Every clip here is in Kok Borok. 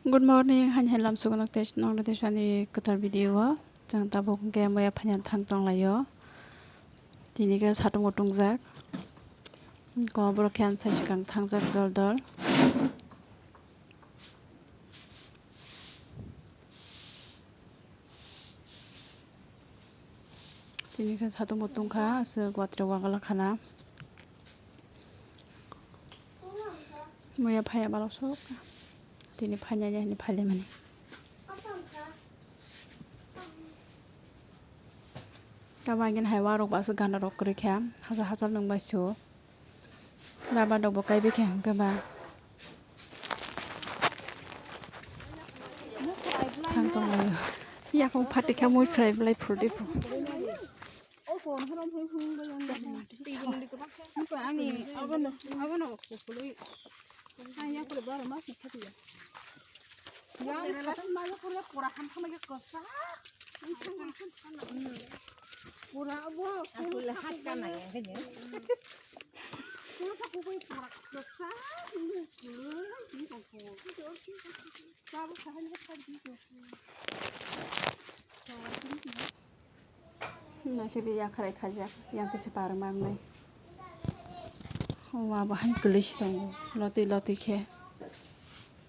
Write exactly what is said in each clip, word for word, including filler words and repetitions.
Good morning, haini hai lamsugo nok tei nokle tei sani kwtal video o. Chwng tabuk hwnkhe moya phaina thang tonglaio. Tini khe satung bo tungjak. Ko borok khe ang sai swkang thangjak dol dol. Tini khe satung bo tungkha, aswk watwi rok wagala khana. Moya phaiya borok sok. Tini phainai hwnwi phailaimani. Kabo agini hai warok bo aswk gana rok kwrwi kha. Hachal hachal nwng bai su. Rubber rok bo kaibai kha hwnkhe ba. Thang tonglaio. Yakung phatikha mui phwrai belai phurdi phu. Ani abono, abono kukulwi. Ani yakule bara mas ni khatiya. Yang khati ma yakule pura ham ham ya kosa. Pura abo. Aku lahat kana ya kanya. Pura sa kukulwi pura kosa. Ini kukulwi. Ini kukulwi. Ini kukulwi. Sa bu sa han ya khati. Naisik di yakhrai khaijak, yang tisi parwng mangnai. Omo abo hai kwlwi si tongo, lotwi lotwi khe.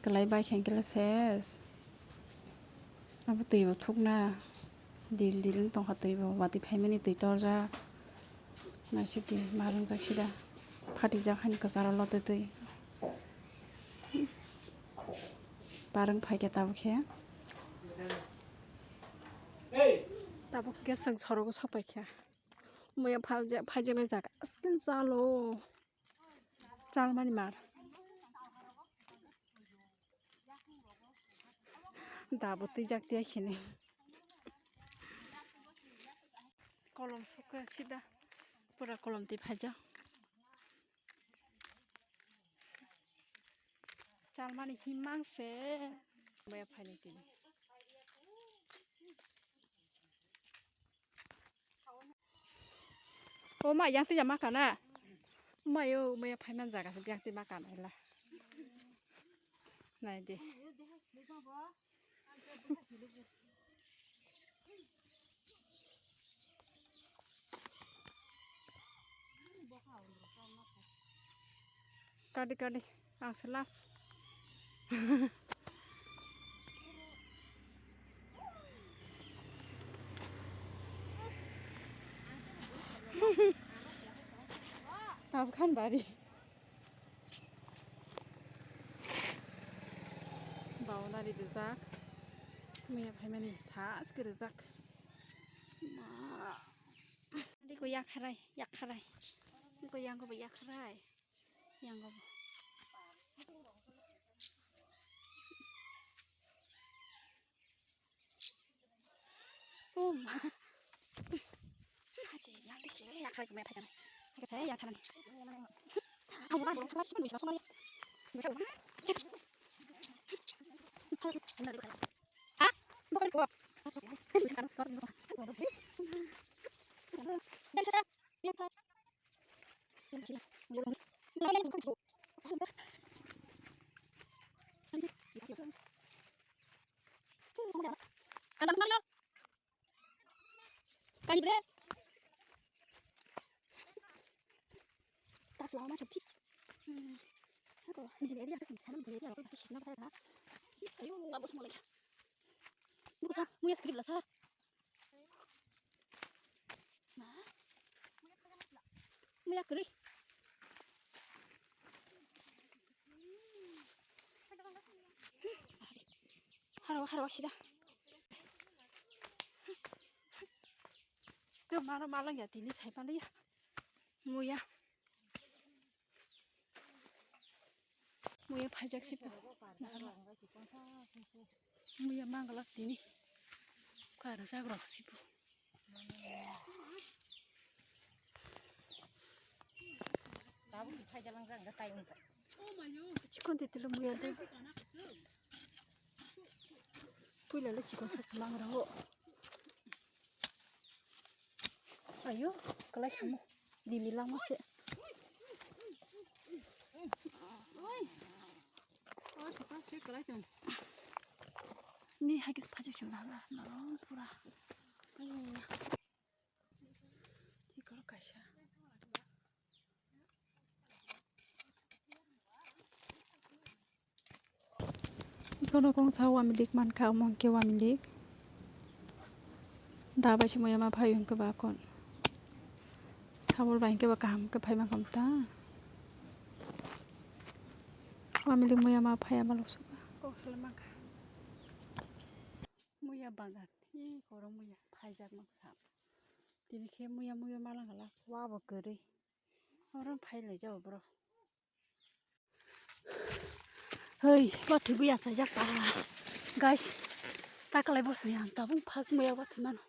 Kwlai bai khe hwnkhe ses. Abo twi bo thukna. Dil dil wng tongkha twi bo, watwi phaimani twi torjak. Naisik di ma rwngjak sida. Phatijak haino kwcharo lotwi twi. Parwng phaikhe tabuk khe. Tabuk khe chwng sorogo sok paikha. Muya phaljak, phaijaknai jaga aswkhe chalo. Chalmani mar. Dabo twijak tiya khini. Kolom sokha sida. Pura kolom twi phaijak. Chalmani himang se. Muya phaini tini. O ma, yang twi ma kana. Ma yo, ma ya phaiman jaga se yang twi ma kana la. Nai di. Kadi kadi, ang selas. Afghan bari. Boundary rijak. Muya phaimani thas khe rijak. Ma. Diko yakharai, yakharai. Diko yango bo yakharai. Yango bo. Oh ma. Haji, yang di sini, yang kali kemana pajan. Agak saya yang kanan. Ayo, Bang, kelas semua bisa semua. Bisa, Bang. Hah? Bukan gua. Masuk. Dan kata, yang kata. Kani bre. Tak selama masuk ki. Hako, di sini area, di sana area, aku pakai sisna pakai apa? Ayo, nggak bos mulai. Buka sa, muya skrip lah sa. Nah. Muya keri. Haro, haro, sida. Ke mano malang ya tini sai pali ya. Muya. Muya phaijak sipo. Muya mangalak tini. Kara jagrok sipo. Tabuk ni phai jalang jang ga tai wngkha. Chikon te telo muya de. Puila le chikon sa se mang raho. Ayo, kalai khamu. Dimi langma se. Oi. Oh, se pa se kalai tong. Ni hai khe phajak chwng hala norom pura. Tikoro kaisa. Ikono kongsa wamilik mankha, omo hwnkhe wamilik. Da bai se muya ma phaio hwnkhe ba kon. Sabul bai hwnkhe ba kaham khe phai mankha ta. Wamilik muya ma phaiya ma lok sukha. Kongsa le mankha. Muya bagan. Hi koro muya phaijak mankha. Tini khe muya muya ma lang hala. Wa bo kwrwi. Oro phai lai jao bro. Hei, bathwi buya chaijak ta. Guys, ta kalai bosni ang tabung phas muya bathwi mano.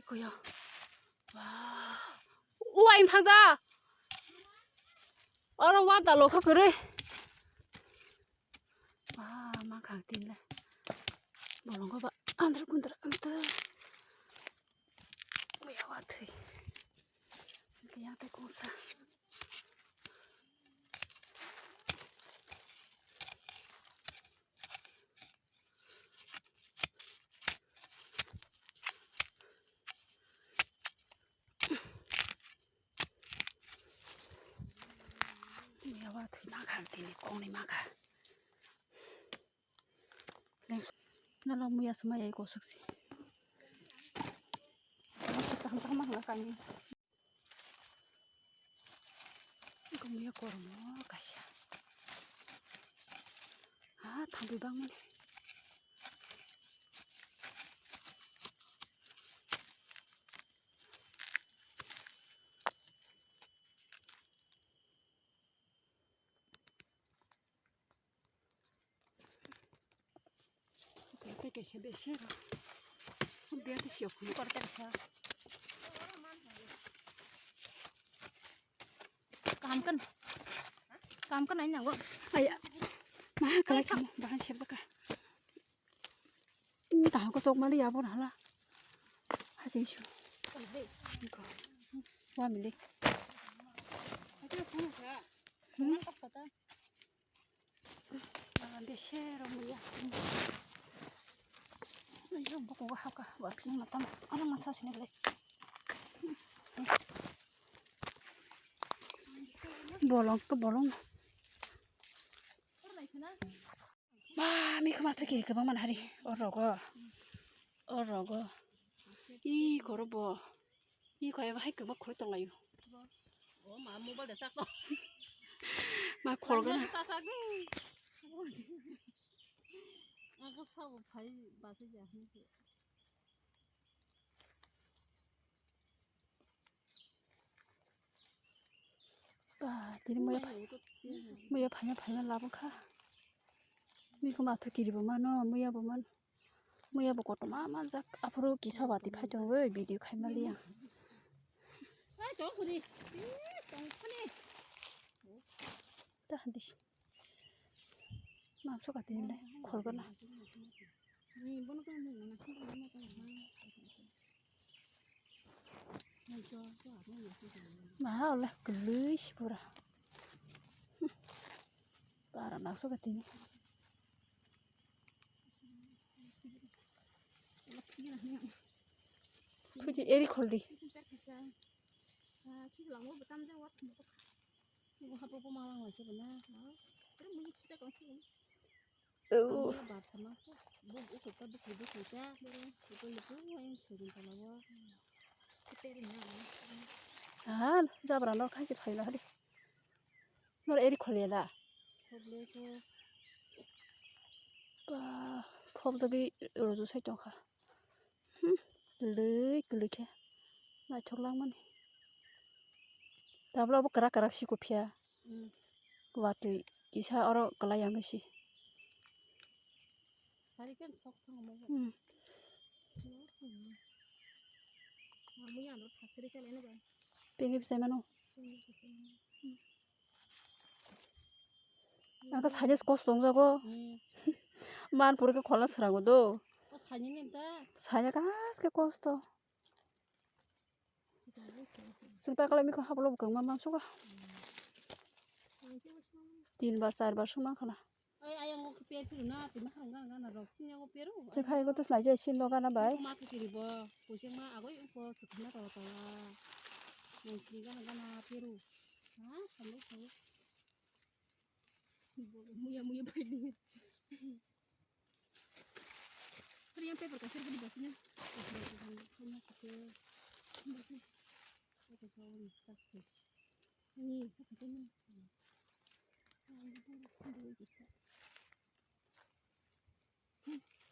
Koyo. Wow. Uwa in thangja. Oro wa da lokha kwrwi. Wow, ma khang tin le. Bolongo ba andra kundra anta. Muya bathwi. Kaya ta kongsa. Muya bathwi mankha tini kongni mankha. Nalo muya swmai ai kosuk si. Kaham kaham mankha kani. Iko muya kormo kaisa. Ah, thambi bangmani. Tei kaisa bese rw. Biya tei siyok phano kor kaisa. Kaham kan. Kaham kan ai nango. Aya. Ma kalai kamo bahai sebjaka. Ini tahu ko sok mali ya bon hala. Hajing su. Ko. Wa mili. Hmm. Bese rw muya. Ayo, buku haka, wa pini matam. Ano masa sini le. Bolong ke bolong. Ma, mikhu mathu kiri kwbangma nahari. O rogo. O rogo. Ih, koro bo. Ih, koi bahai kwbak khulwi tonglaio. O ma, mobile da chak to. Ma, khol gana. Chak de. Aga sabo phai ba se ja hin se. Ba, tini muya phai, muya phaina phaina labo kha. Mikhu mathu kiri bo mano, muya bo mano. Muya bo kotorma manjak, aphuru kisa watwi phai tongo, video khai maliya. Ta hadi. Mangso kati le, khorgana. Maha ola kwlwi si pura. Bara mangso kati ni. Phuji eri kholdi. Oh. Ah, jabra no khaisi phaila hadi. Nor eri khole da. Ba, khobjagwi rojo sai tongkha. Hmm, kwlwi kwlwi khe naithok langmani. Tabla bo kwrak kwrak siko phiya. Hmm. Watwi kisa oro kwlai ya wngwi si. Hmm. Pengwi bwsai mano. Ang khe saina se kosto wngjago. Hmm. Man pore khe khola swrango do. O saina ni ta. Saina kaske kosto. Chwng ta kalai mikha haplo bwkang ma mansuka. Tin bar, char bar sung mankha na. Ai, ayang o khe per phuru na, twi ma harang gana gana rok, sini o peru. Chwkhai go to slai jai sin do gana bai. Ma tu kiri bo, kuching ma agoi upo, chwkhai ma tola tola. Nang sini gana gana peru. Ha, sambil sambil. Muya muya bai ni. Hari yang paper kasih beri basi na. Ini, ini, ini.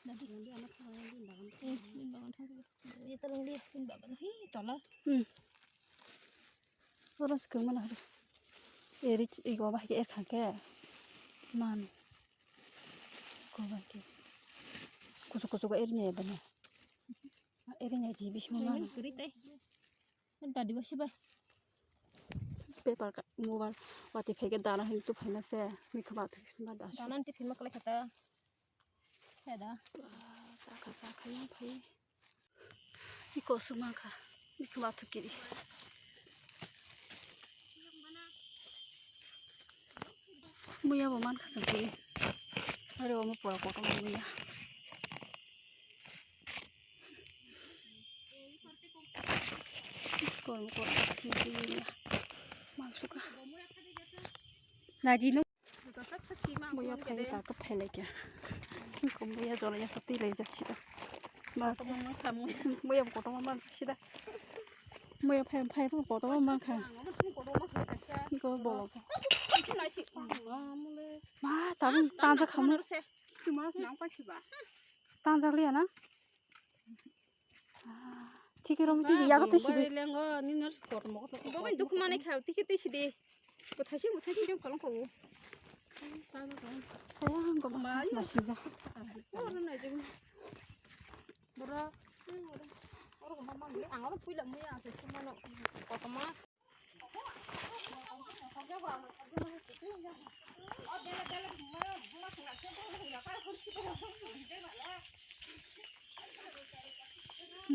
Dadi. Ini bagan thang. Ini bagan thang. Ini tolong lihat ini bagan. Hi, tola. Hmm. Oro swkang mano hari. Eri, ego bahai khe erkhang khe. Mano. Ego bahai khe. Kuchuk kuchuk eri nya bano. Eri nya ji bising mano. Ini kuri tei. Dadi basi bai. Paper ka mobile wati phai khe dana hin tu phai na se. Mikha ba thik sima da. Dana ti phai ma kala khata. Heda. Chakha chakha yang phai. Iko suma kha. Mikha ba thuk kiri. Muya bo man kha sangkhe. Are omo pora kotor muya. Kotor kotor chini muya. Man suka. Naji no. Muya phai ta ka phai lai kya. Ko muya jora ya sati lai jak sida. Ma muya kotor man sida. Muya phai phai kotor man kha. Ko bolo. Ma, tabuk tanja khamna. Tanja liya na. Thike rom tidi yago twi sidi. Lengo ni nor kotor mo. Bo ben dukhu mane kha, thike twi sidi. Bo thaisi bo thaisi jong kolong ko. Ayang ko ma na sija. Oro na jeng. Bora. Oro ko ma ma ang oro puila muya ase sumano. Kotor ma.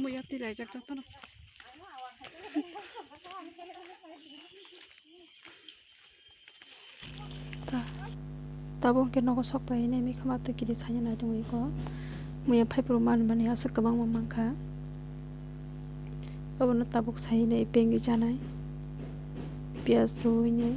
Muya tilaijak jotono. Ta, tabuk hwnkhe nogo sok pai hinwi mikha ma twi kiri saina nai tongwi ko. Muya phaiphuru manwi manwi aswk kwbangma mankha. Obono tabuk sai hinwi pengwi chanai. Piyaj rwui nai.